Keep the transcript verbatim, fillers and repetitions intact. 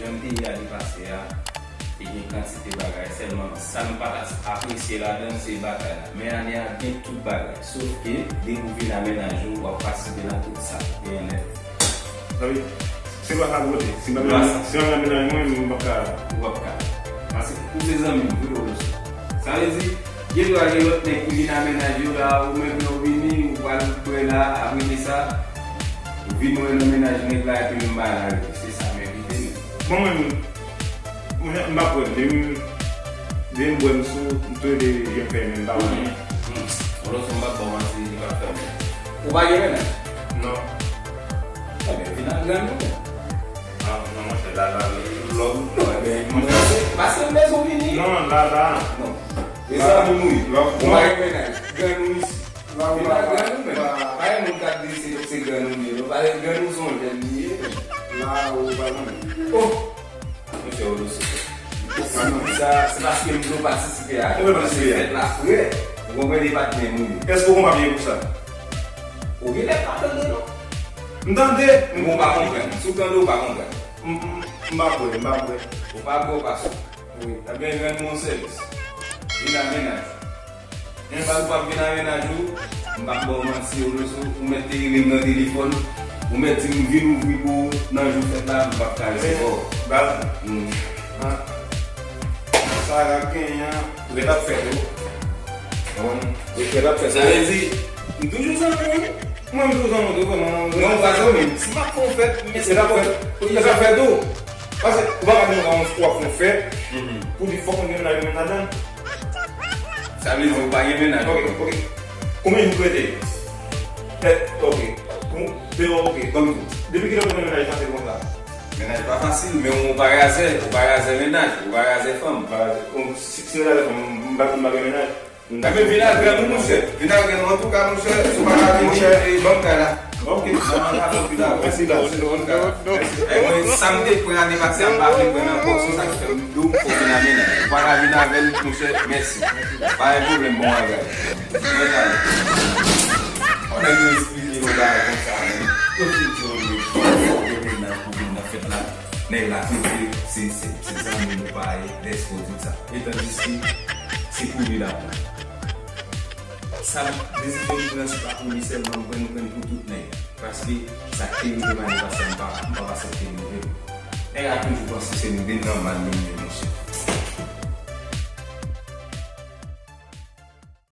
Jan peyi a te pase a, te gen kantite bagay, sèlman sa m pa t apresye ladan l se batay la. Men ane a gen tout bagay, sof ke depi w vin a mennaj ou, w ap patisipe nan tout sa, genyen nèt. Sa vle di, se pa sa k vote. Si m pa, si m pa mennaj mwen, m p ap ka. Ou p ap ka. Paske ou se zanmi m, wi, Oloso. Sa vle di, gen dwa gen lòt nèg ki vin a mennaj yo la, ou menm lè w vini, ou pral kwè la, apre de sa, ou vin wè nan mennaj nèg la, epi menm bagay la rive. Se sa m envite nou. Bon, mwen, mwen, m pa kwè, depi m, depi m bwè m sou, m tou de je m fèmen, m pa wè anyen. Oloso, m p ap ba w manti, li pa fèmen. Ou pa gen mennaj? Non. Ebyen, vin ak grann ou. Ah, non, monchè, la, la, lòm. Non, ebyen, monchè, se paske m bezwen vini. Non, la, la. Non. E zanmi nou ye. Ou pa gen mennaj. Grann ou isi. Vin ak grann ou, men. Pa gen moun k ap di se, se grann ou li ye, non. Paske grann ou se yon jèn li ye, men. La, ou pa konnen. Oh! Monchè, Oloso. Sa, se paske m vle w patisipe a. Ou vle patisipe a? Fèt la frè. Ou konprann, e patnè m ou ye. Èske ou gon papye pou sa? Ou genlè pa tande, non. M tande. Men ou pa konprann. Si w tande, ou pa konprann. M, m, m pa kwè, m pa kwè. Ou pa kwè, ou pa sou. Wi. Ebyen, rann mwen yon sèvis. Vin a mennaj. Menm si w p ap vin a mennaj ou, m p ap ba w manti, Oloso, ou mèt te rele m nan telefòn, ou mèt di m vin ouvri pou ou nan jou fèt la, m p ap ka resevwa w. Baz, sa k ap genyen an, rèd ap fèt wi. Konprann? Rèd ap fèt. Sa vle di, m toujou zanmi w. Mwen, m toujou zanmi w tou, vrèman. Non, ou pa zanmi m. Si m ap fè yon fèt, men se pa fèt. Rèd ap fèt tou. Paske ou pa ka di nou ka yon, w ap fè yon fèt, pou di fòk moun gen mennaj, mennaj ladan. Sa vle di ou pa gen mennaj. Ok, ok. Konbyen jou w rete? Eh, ok. Bon, de, ok, ban m di w. Depi kilè w konnen mennaj fasil konsa? Mennaj pa fasil, men ou pa razè, ou pa razè mennaj, ou pa razè fanm. Ou pa razè, bon, si, si se razè fanm, m pa, m pa gen mennaj. Ebyen, vin ak grann ou, monchè. Vin ak grann ou. Antouka, monchè, si w pa ka vini, monchè, e, ban m kay la. Ok. Nan, nan, nan, nan, nan, mèsi, baz. Mèsi. E, mwen, sa m te pran ane pase a, m pa vle pran ankò, se sa k fè m di w fò w vin a mennaj. Ou pa ka vin avè l, monchè, mèsi. Pa gen pwoblèm, bon bagay. Mwen, talè. Yon nèg yo esplike yon bagay konsa, men. Yo fin di yon nèg, fò w gen mennaj pou vin nan fèt la. Nèg la te vle, se, se, se zanmi nou pa ye, lèske w di sa. E tandiske, se pou li l ap pran. Sa, desizyon m pran, se pa pou li sèlman, m pran, m pran pou tout nèg. Paske sa k te rive m ane pase a, m pa, m p ap aksepte l rive m. Nèg la toujou panse se m vin nan mal li ye, monchè.